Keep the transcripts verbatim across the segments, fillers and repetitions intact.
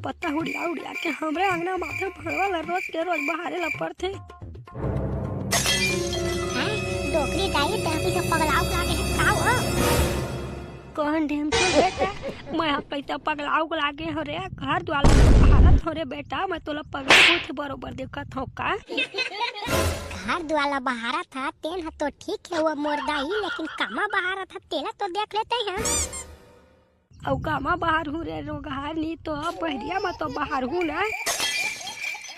पत्ता उड़िया उड़िया के हमरे अंगना माथे भड़वा ला रोज के रोज बहारे ला पड़थे। हैं? डोकरी दाई, तैं अभी से पगलाव लागे हे का हो? कौन ढेमचू बेटा, मैं ह कइसे पगलाव लागे हो रे? घर दुआर ला तो बहारत हो रे बेटा, मैं तोला पगला होथे बरोबर देखत हो का? घर दुआर ला बहारत हा, तेन ह तो ठीक हे वो मोर दाई, लेकिन कामा बहारत हा, तेला तो देख लेते हैं। अउ कामा बहारहूँ रे रोगहा, नी तो बहरिया म तो बहारहूँ ना।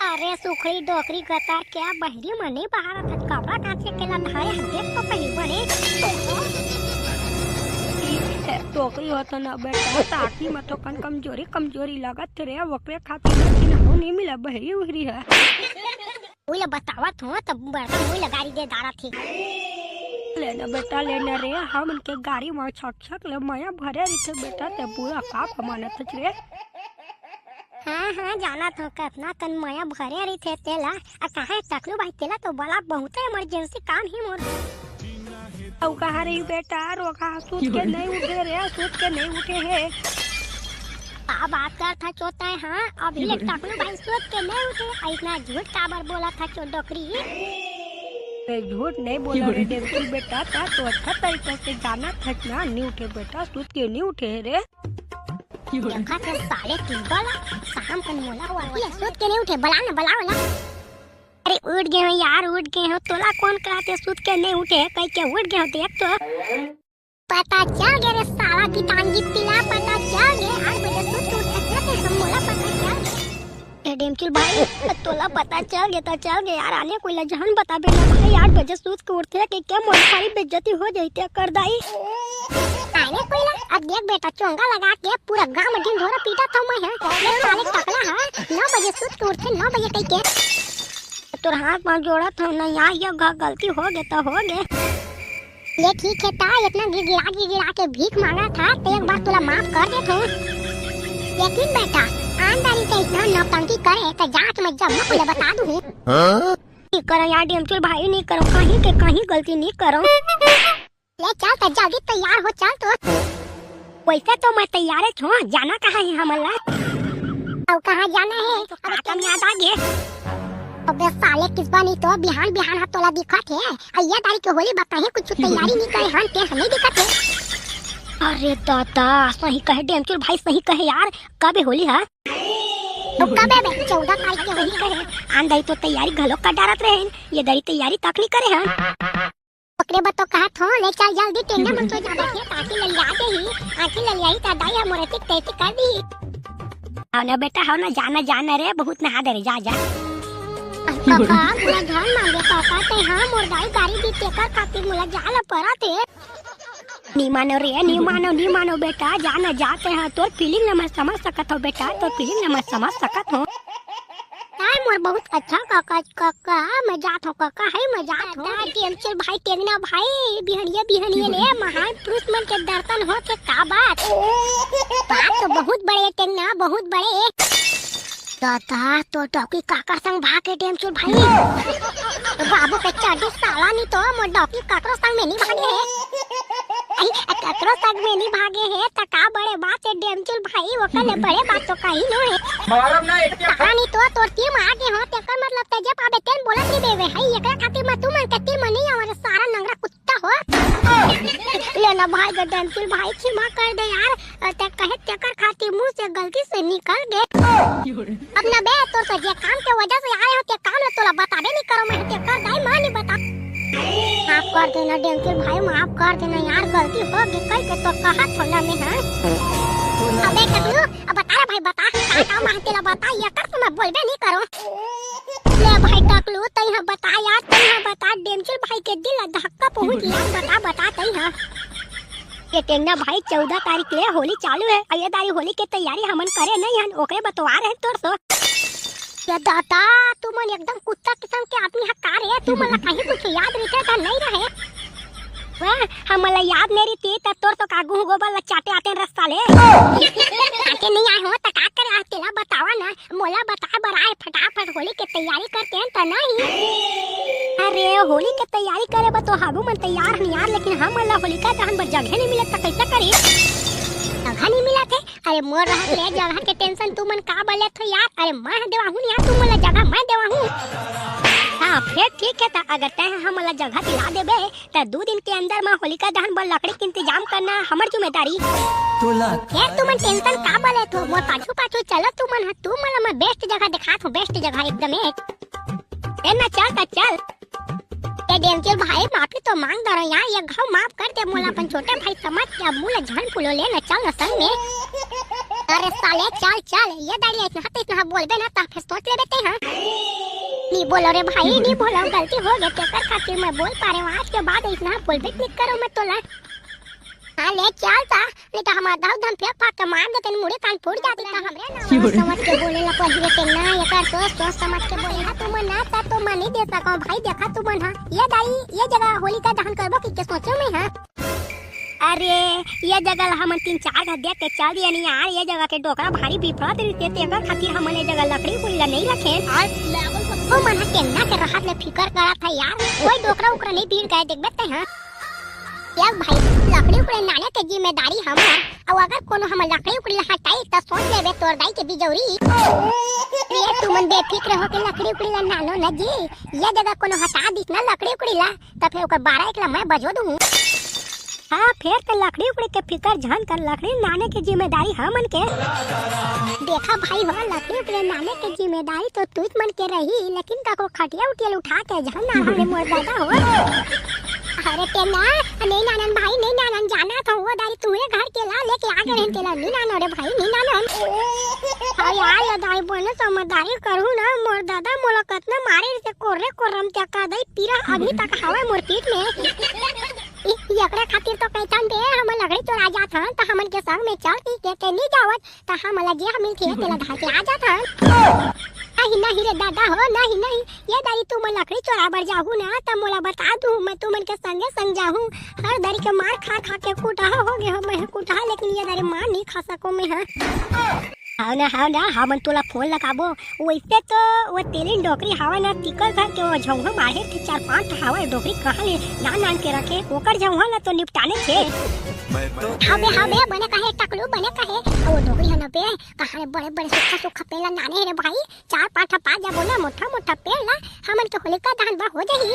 अरे सुखरी डोकरी गतर के, बहरी म नइ बहारत हस, कपड़ा काचे के ला धरे हस, देख तो सही बने। ठीक हे, डोकरी हो तो ना बेटा, त आँखी म तो कन कमजोरी कमजोरी लगत रे, ओकरे खातिर ना चिन्हाऊ नइ मिला बहरी उहरी ह। उइला बतावत हो, त बड़का उइला गारी दे डारत हे। ले ना बेटा, ले ना रे, हमन के गारी म छक छक ले मया भरे रहिथे बेटा, तैं बुरा का मानत हस रे? हाँ, हाँ, जानत हो, कतना कन मया भरे रहिथे तेला। आ काहे टकलू भाई, तेला तो बला, बहुते emergency काम हे मोर। अउ कहाँ रही बेटा, रोगहा सूत के नइ उठे रे, सूत के नइ उठे हे। का बात करत हस चोता, हाँ? अभी ले टकलू भाई सूत के नइ उठे, अइसना झूठ काबर बोलत हस चो डोकरी? मैं झूठ नइ बोलँव रे ढेमचू बेटा, तैं तो अच्छा तरीका से जानत हस ना, नइ उठे बेटा, सूत के नइ उठे हे रे। देखत हे साले टिंगल, शाम कन मोला हुआ, ये सूत के नइ उठे, बला ना, बला, बला। अरे उठ गे हों यार, उठ गे हों, तोला कोन कहत हे सूत के नइ उठे, कहिके उठ गे हों, देख तो। पता चल गे रे साला गिटांगी पिला, पता चल गे, आठ बजे सूत के उठ सकत हे हम, मोला पता चल गे। ए ढेमचू भाई, तोला पता चल गे त चल गे यार, आने कोई ला झन बताबे ना भाई, आठ बजे सूत के उठथे कहिके मोर सारी बेइज्जती हो जाही तेकर दाई। आने कोई ला, अब देख बेटा, चोंगा लगा के पूरा गांव में ढिंढोरा पीटत हूँ मैं, हैं? ये साले टकला ह, नौ बजे सूत के उठथे, नौ बजे कहिके। तोर हाथ पाँव जोड़त हूँ ना यार, ये ग-, गलती हो गे त हो गे। ले ठीक हे, त इतना गिड़गिड़ा गिड़गिड़ा के भीख मांगत हस, त एक बार तोला माफ कर देत हूँ। लेकिन बेटा, आन दारी के इतना नौटंकी करे त जाके मैं जम्मो ला बता दूँ। हाँ? नइ करों यार ढेमचू भाई, नइ करों, कहीं के कहीं गलती नइ करों। ले चल त जल्दी तैयार हो, चल तो। वइसे तो मैं तैयारे हूँ, जाना कहाँ हे हमन ला? अउ कहाँ जाना हे? अब तब याद आ गे। अबे साले किसबा, नइ तो बिहान बिहान ह तोला दिखत हे। अइया दारी के होली बा, कहीं कुछ तैयारी नइ करे हन, तेन ह नइ दिखत हे। अरे दादा, सही कहे ढेमचू भाई, सही कहे यार, कब हे होली ह? अउ कब हे बे? चौदह तारीख के होली कहे। आन दारी तो तैयारी घलो कर डारत रहेन, ये दारी तैयारी तक नइ करे हन। ओकरे बर तो कहत हूँ, ले चल जल्दी, टेंगा मन तो जाबे के, आँखी ललिया जाही, आँखी ललियाही त दाई ह मोर एतिक तेतिक कर दिही। हव ना बेटा, हव ना, जा ना, जा ना रे, बहुत नहा दे रे, जा, जा। कका, मोला झन मार दे कका, तैं ह मोर दाई गारी दिस तेकर खातिर मोला जाए ला परत हे। नइ मानों रे, नइ मानों, नइ मानों बेटा, जा ना, जा, तैं ह, तोर feeling ला मैं समझ सकत हूँ बेटा, तोर feeling ला मैं समझ सकत हूँ। ताय मोर बहुत अच्छा कका, कका, मैं जात हूँ कका, हे मैं जात हूँ। दादा, टेमचुल भाई, टेंगना भाई, बिहनिया, बिहनिया ले महान पुरुष मन के दर्शन होथे का बात? बात तो बहुत बड़े टेंगना, बहुत बड़े। दादा, तोर डौकी काकर संग भागे टेमचुल भाई? तो बाबू के चड्डी साला, नइ तो मोर डौकी काकरो संग में नइ भागे हे। अई, ककरो संग में नइ भागे हे, त का बड़े बात हे डेमचुल भाई, ओकर ले बड़े बात तो कहीं नो हे। मारब ना एक के। कहानी तो तोर team आगे हो, तेकर मतलब तैं जे पाबे तेन बोलत रहिबे, हई एकरा खातिर मैं तुमन के team में नइ आवा रे, सारा नंगरा कुत्ता हो। ले ना भाई, ग डेमचुल भाई, क्षमा कर दे यार, तैं कहे तेकर खातिर मुंह से गलती से निकल गे। अब ना बे, तोर से जे काम के वजह से आए हो, ते काम ला तोला बताबे नइ करो, मैं तेकर दाई माँ नइ बता। माफ कर देना डेमचुल भाई, माफ कर देना यार, गलती हो गे, कहि के तो कहत हो ना मैं, हाँ? अबे टकलू, अब बता रे भाई, बता, का काम हे तेला बता, एकर तो मैं बोलबे नइ करो। ले भाई टकलू, तैं ह बता यार, तैं ह बता, डेमचुल भाई के दिल ला धक्का पहुंच गया, बता, बता तैं ह। ये टेंगना भाई, चौदह तारीख ले होली चालू हे, अउ ये दारी होली के तैयारी हमन करे नइ हन, ओकरे बतवार हे तोर सो। ये दादा, तुमन एकदम कुत्ता किसम के आदमी हा का रे? तुमन ला कहीं कुछ याद रहिथे त नइ रहे? वाह, हमन ला याद नइ रहितिस त तोर सो का गुहूं गोबर ला चाटे आतेन रे साले। चाटे नइ आए हो त का करे आए तेला बतावा ना। मोला बताए बर आए, फटाफट होली के तैयारी करतेन त नहीं। अरे, होली के तैयारी करे बर तो हागू मन तैयार हन यार, लेकिन हमन ला होलिका दहन बर जगह नइ मिलत त कइसे करी? जगह नइ मिलत हे? ए, मोर रहत ले जगह के tension तुमन का बर लेथो यार? अरे मैं देवाहूँ यार, तुमन ला जगह मैं देवाहूँ। हाँ, फेर ठीक हे, त अगर तैं ह हमन ला जगह दिला देबे, त दू दिन के अंदर म होलिका दहन बर लकड़ी के इंतजाम करना हमर जिम्मेदारी। तोला ए, तुमन tension का बर लेथो? मोर पाछू पाछू चलो तुमन ह, तुमन ला मैं best जगह देखात हूँ, best जगह एकदम एक। ए ना, चल त चल। ए डेमचुल भाई, माफी तो मांग डरेंव यार, ये घाव माफ कर दे मोला, अपन छोटे भाई समझ के अब मुँह ला झन फुलो, ले ना चल ना संग में। अरे साले चल चल, ये दाड़ी अइसना त अइसना बोलबे ना त फेर सोच लेबे तैं ह। नी बोलो रे भाई, नी बोलो, गलती हो गे, तेकर खातिर मैं बोल पारेंव, आज के बाद अइसना बोलबे नी करों मैं तोला। हाँ ले चल त, नहीं तो हमार दाऊ धन फेंक फाक के मार देते, मुड़ी कान फूट जाती त हमरे ना। सोच समझ के बोले ला पड़ही रे तेन ना, एकर सोच, सोच समझ के बोले ला तुमन ना, त तुमन नहीं दे सको भाई, देखा तुमन हा। ये दाई, ये जगह होलिका दहन करबो कि के सोचो मैं हा। अरे, ये जगह ला हमन तीन चार घर देख के चल दिए नहीं यार, ये जगह के डोकरा भारी बिफरत रहिथे, तेकर खातिर हमन ये जगह लकड़ी उकड़ी ला नहीं रखेन। ओ मन हा केन्ना के रहत ले फिकर करत हे यार, कोई डोकरा उकरा नहीं भीड़ गए देखबे तैं हा। यार भाई, लकड़ी उकड़ी लाने के जिम्मेदारी हमर, अउ अगर कोनो हमर लकड़ी उकड़ी ला हटाई त सोच लेबे तोर दाई के बिजौरी। ये तुमन बेफिक्र हो के लकड़ी उकड़ी ला लानो न जी, ये जगह कोनो हटा दिस ना लकड़ी उकड़ी ला, त फेर ओकर बारह एक ला मैं बजो दूँ। हाँ, फेर त लकड़ी उकड़ी के फिकर झन कर, लकड़ी लाने के जिम्मेदारी हमन के। देखा भाई हो, लकड़ी उकड़ी लाने के जिम्मेदारी तो तुझ मन के रही, लेकिन काको खटिया उटिया उठा के झन ना रे मोर दादा हो। अरे तेन ना, नहीं नानन भाई, नहीं नानन, जाना था वो दारी तुहरे घर के ला लेके आ गए रहन तेला, नहीं नानो रे भाई, नहीं नानन। अरे यार, ये दाई बने समझदारी करहू ना, मोर दादा मोला कतना मारे से कोर्रे कोर्रम त्या का दाई पीरा अभी तक हवे मोर पीठ में। इ-, एकरे खातिर तो कहथन बे, हमन लकड़ी चोरा जात हन, त हमन के संग में चल, ठीक हे, ते नी जावत, त हमन ला जे मिलथे, तेला धर के आ जात हन। नहीं, नहीं रे दादा हो, नहीं, नहीं, ये दारी तुमन लकड़ी चोरा बर जाहू ना, त मोला बता दू, मैं तुमन के संगे संग जाहूँ। हर दारी के मार खा खा के कुटहा हो गे हो, मैं कुटहा, लेकिन ये दारी मार नहीं खा सको मैं हा। हाव ना, हाव ना, हमन तोला फोन लगाबो। वइसे तो वो तेलिन डोकरी हावय ना, तिकर घर के वो झउहा माढ़े के चार पांच ठा हावय, डोकरी कहाँ ले लान लान के रखे, ओकर झउहा ला तो निपटाने छे। हाबे, हाबे, बने कहे टकलू, बने कहे। अउ वो डोकरी ह न बे, कहाँ ले बड़े बड़े सुक्खा सुक्खा पेड़ ला लाने हे रे भाई, चार पांच ठा पा जाबो ना, मोटा मोटा पेड़ ला, हमन के होलिका दहन बर हो जाही।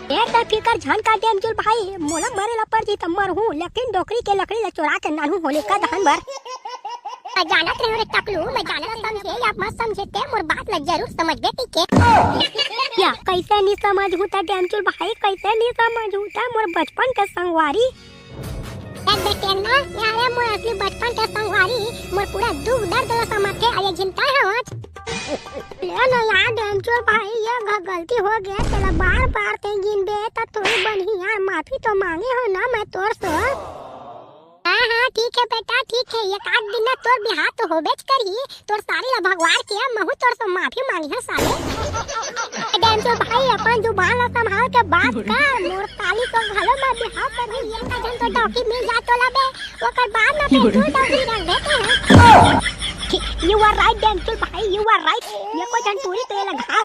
ए, त फिकर झन कर डेमचुल भाई, मोला मरे ला पड़ जी त मरहूँ, लेकिन डोकरी के लकड़ी ला चोरा के लानहूँ होलिका दहन बर। मैं जानत रहेंव रे टकलू, मैं जानत समझे या मत समझे, ते मोर बात ला जरूर समझबे, ठीक हे? या, कइसे नी समझहूँ त डेमचुल भाई, कइसे नी समझहूँ त मोर बचपन के संगवारी? ए बेटेंगा, यार मोर असली बचपन के संगवारी, मोर पूरा दुख दर्द ला समझथे, अरे झिन तैं हवच। ले लो यार डेमचुल भाई, ये घ-, गलती हो गे, तेला बार बार ते गिनबे त थोड़ी बनही यार, माफी तो मांगे हंव ना मैं तोर से। हाँ, हाँ, ठीक हे बेटा, ठीक हे, एक आध दिन ना तोर बिहाव तो होबेच करही, तोर सारी ला भगवार के महूँ तोर से माफी मांगी हंव साले। डेमचुल भाई, अपन जुबान ला संभाल के बात कर, मोर साली तो घलो मैं बिहाव करहूँ, ये का जन तो डौकी मिल जा तो लबे, ओकर बाद ना फेर तू डौकी रख देते हैं। You are right, डेमचुल भाई, you are right। ये कोई झन टूरी तो ये लगा